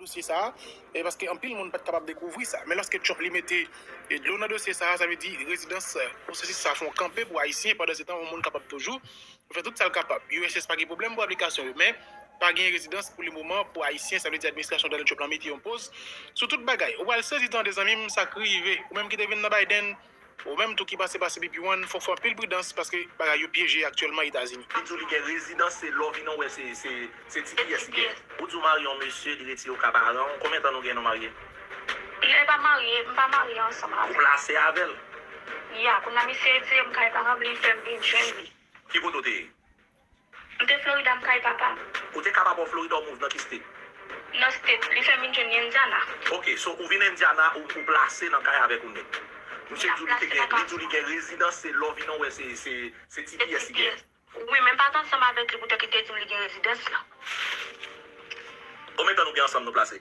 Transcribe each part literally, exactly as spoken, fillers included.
dosye sa a, e paske anpil moun pa t kapab dekouvri sa. Men lòske Trump li mete e, dlo nan dosye sa a, sa vle di rezidans, e, pwosesis sa a fè yon kanpe pou Ayisyen, pandan se tan, yon moun kapab toujou fè tout sa l kapab. U S S pa gen pwoblèm pou aplikasyon yo, men pa gen rezidans pou lemoman pou Ayisyen, sa vle di administrasyon Donald Trump lan mete yon poz sou tout bagay. Ou pral sezi tande zanmi m, sa k rive. Ou menm ki te vin nan Biden, ou menm tou ki pase pase B P one, fòk fè anpil pridans paske bagay yo pyeje aktyèlman Etazini. Li di w li gen rezidans, se lè w vin an wè se, se, se T P S li gen. Ou di w marye yon mesye, li retire w kay paran w. Konbyen tan nou gen nou marye? Lè pa marye, m pa marye ansanm avè l. Ou plase avè l? Ya, kounye a misye retire m kay paran m, li fè m vin jwenn li. Ki kote w te ye? M te Florida, m kay papa m. Ou te ka papa w Florida, w move nan ki state? Nan state, li fè m vin jwenn li Indiana. Ok, so ou vin Indiana, ou, ou plase nan kay avèk yon nèg. Misye di w li te gen, li di w li gen rezidans, se lè w vin an wè se, se, se T P S li gen. Wi, men m pa t ansanm avèk li poutèt li te di m li gen rezidans lan. Konbyen tan nou gen ansanm nou plase?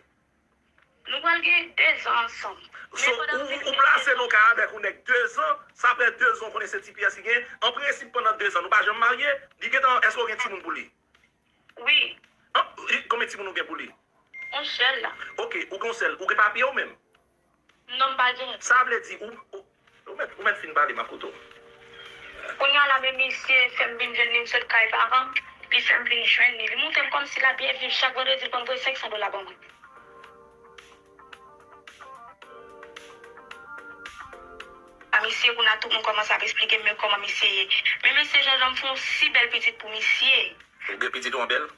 Nou pral gen dezan ansanm. So, ou, ou plase nan kay avèk yon nèg dezan, sa fè dezan w konnen se T P S li gen. An prensip, pandan dezan, nou pa janm marye, li gentan, èske w gen timoun pou li? Wi. An, li, konbyen timoun ou gen pou li? Yon sèl la. Ok, ou gen yon sèl. Ou gen papye ou menm? Non, m pa gen. Sa vle di, ou, ou, ou mèt, ou mèt fin pale, m ap koute w. Kounye a la, men misye fè m vin jwenn li, m sot kay paran m, li fè m vin jwenn li. Li montre m kòmsi l ap byen viv, chak vandredi, l konn voye senk san dola ban mwen. A misye, kounye a tout moun kòmanse ap esplike m men kòman misye ye. Men mesye Janjan m fè yon si bèl pitit pou misye. Ou gen pitit ou an bèl?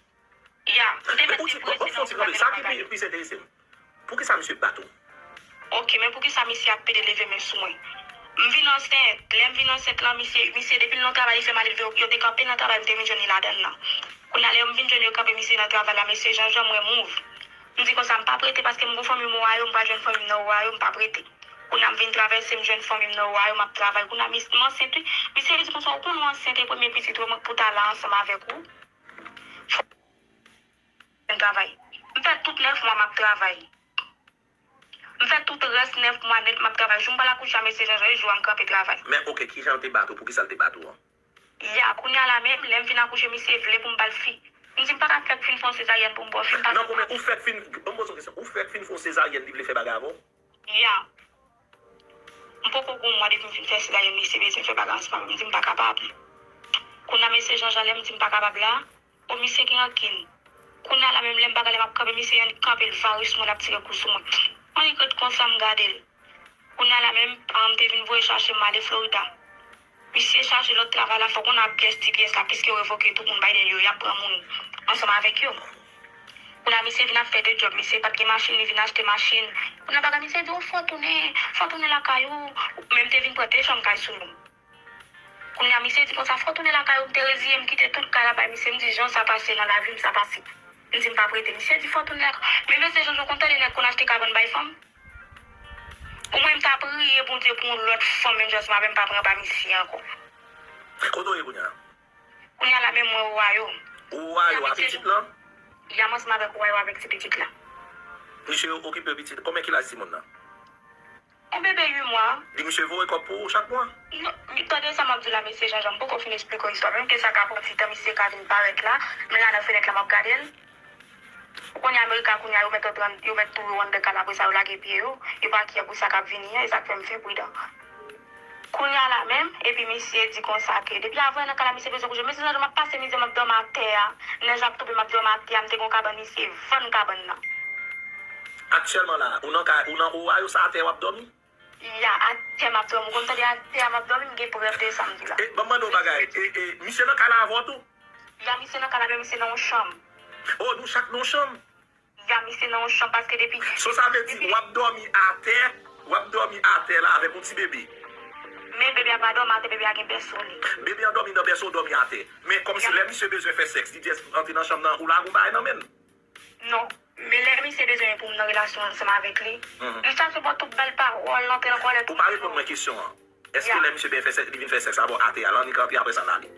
Ya, m te mèt deprese nan bagay. Sa ki pi, pi enterese m. Poukisa misye bat ou? Ok, men poukisa misye ap pede leve men sou mwen? M vin ansent. Lè m vin ansent lan, misye, misye depi l nan travay, li fè m al elve yo, yo te kanpe nan travay, m te vin jwenn li ladan l lan. Kounye a, lè m vin jwenn yo kanpe misye nan travay la, mesye Janjan, mwen move. M di konsa, m p ap rete paske m gon fanmi m Ohio, m pral jwenn fanmi m nan Ohio, m p ap rete. Kounye a, m vin travèse, m jwenn fanmi m nan Ohio, m ap travay. Kounye a, mis-, m ansent, wi. Misye di konsa, ou konn ou ansent e premye pitit ou, mwen pou w ta la ansanm avèk ou. M travay. M fè tout nèf mwa m ap travay. M fè tout rès nèf mwa nèt m ap travay. Jou m pral akouche a, mesye Janjan, e jou a m kanpe travay. Men ok, kijan l te bat ou? Poukisa l te bat ou an? Ya, kounye a la menm, lè m fin akouche, misye vle pou m ba l fi. M di m pa ka fèk fin fè yon sezaryèn pou m ba w fi, m pa kapab. Non, men ou fèk fin, ban m poze w kesyon, ou fèk fin fè yon sezaryèn, li vle fè bagay avè w? Ya. M poko gon mwa depi m fin fè sezaryèn, misye bezwen fè bagay ansanm avè m. M di m pa kapab. Kounye a mesye Janjan, lè m di m pa kapab la, o misye gen rankin. Kounye a la menm lè m pa ka, lè m ap kanpe, misye annik kanpe, l vare sou mwen, l ap tire kou sou mwen. Annik ret konsa, m gade l. Kounye a la menm, paran m te vin voye chache m ale Florida. Misye chache lòt travay la, fòk ou nan pyès ti pyès la, piske yo revoke tout moun Biden yo, y ap pran moun ansanm avèk yo. Kounye a misye vin ap fè de djòb, misye pa t gen machin, li vin achte machin. Kounye a bagay misye di, ou fò tounen, fò tounen lakay ou, men m te vin pran de chanm kay sou nou. Kounye a misye di konsa, fò tounen lakay ou, m te reziye m kite tout kay la bay misye, m di jan sa pase nan lavi m, sa pase. M di m p ap rete, misye di fò tounen lakay ou. Men mesye Janjan, ou konn tande nèg konn achte kabann bay fanm? Ou mwen m ta priye Bondye pou yon lòt fanm menm jan ansanm avè m pa pran ba misye ankò. Kote w ye kounye a? Kounye a la menm mwen Ohio. Ou Ohio a pitit lan? Ya, m ansanm avèk Ohio avèk ti pitit la. Misye okipe pitit. Konbyen ki laj timoun nan? Yon bebe uit mwa. Di misye voye kòb pou ou chak mwa? Non, tande sa m ap di w la, mesye Janjan, m poko fin esplike w istwa. Menm ke sa ka pran ti tan, misye ka vin parèt la. M la nan fenèt la, m ap gade l. Ou konnen America kounye a, yo mèt antre, yo mèt tou yo anndan kay la, apre sa yo lage pye yo, yo pa kè pou sa k ap vini an, e sa k fè m fin pridan. Kounye a la menm, epi misye di konsa ke depi avan nan kay la, misye bezwen kouche. Mesye Janjan, m ap pase mizè, m ap dòmi atè a. Nèj ap tonbe, m ap dòmi atè a, m te gon kabann, misye vann kabann nan. Aktyèlman la, ou nan kay, ou nan Ohio, sa atè w ap dòmi? Ya, atè m ap dòmi. Ou konn tande atè a m ap dòmi, m gen prèv de sa m di la. E, ban m mande w bagay. E, e, misye nan kay la avè w tou? Ya, misye nan kay la, men misye nan yon chanm. Oh, nou chak nan yon chanm? Ya, misye nan yon chanm, paske depi... So, sa vle di, w ap dòmi atè, w ap dòmi atè la avèk yon ti bebe. Men bebe a pa dòmi atè, bebe a gen bèso li. Bebe a dòmi nan bèso, w dòmi atè. Men kòmsi lè misye bezwen fè sèks, li just antre nan chanm nan, ou lage yon bagay nan men l. Non. Men lè misye bezwen pou m nan relasyon ansanm avèk li, m chache ba w tout bèl pawòl, antre nan kòlèt. Ou pa reponn mwen kesyon an. Èske lè misye vin fè sèks, li vin fè sèks avè w atè a, l annik antre apre sa l ale?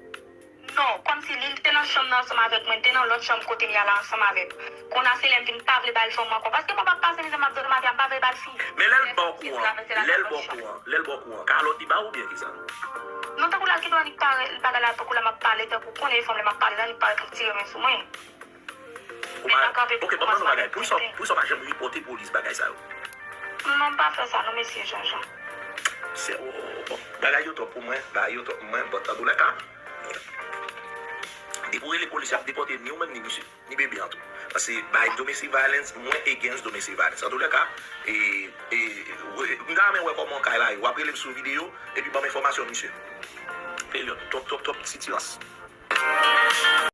Non, kòmsi li te nan chanm nan ansanm avèk mwen, li te nan lòt chanm kote m ye a la ansanm avè m. Kounye a se lè m vin pa vle ba l fanm ankò. Paske mwen p ap pase mizè m ap dòmi atè a, m pa vle ba l fi. Men lè l ba w kou an, lè l ba w kou an, lè l ba w kou an, kalòt li ba w oubyen kisa? Non, tankou l al kite w annik parèt, bagay la tankou lè m ap pale, tankou konnen e fanm lè m ap pale, l annik parèt, l tire men sou mwen. Ou pa, ok, ban m ban nou bagay. Poukisa, poukisa w pa janm ripòte polis bagay sa yo? Non, m pa fè sa non, mesye Jean-Jean. Se, oh, oh, oh. Bagay yo twòp pou mwen, bagay yo twòp pou mwen, but antoulèka, depi w rele polis, y ap depòte ni ou menm, ni misye, ni bebe an tou. Paske bay domestic violence, mwen against domestic violence. Antoulèka, e, e, m ta renmen wè kòman kay la ye. W ap rele m sou videyo, epi ban m enfòmasyon misye. Peryòd. Twòp, twòp, twòp sitirans.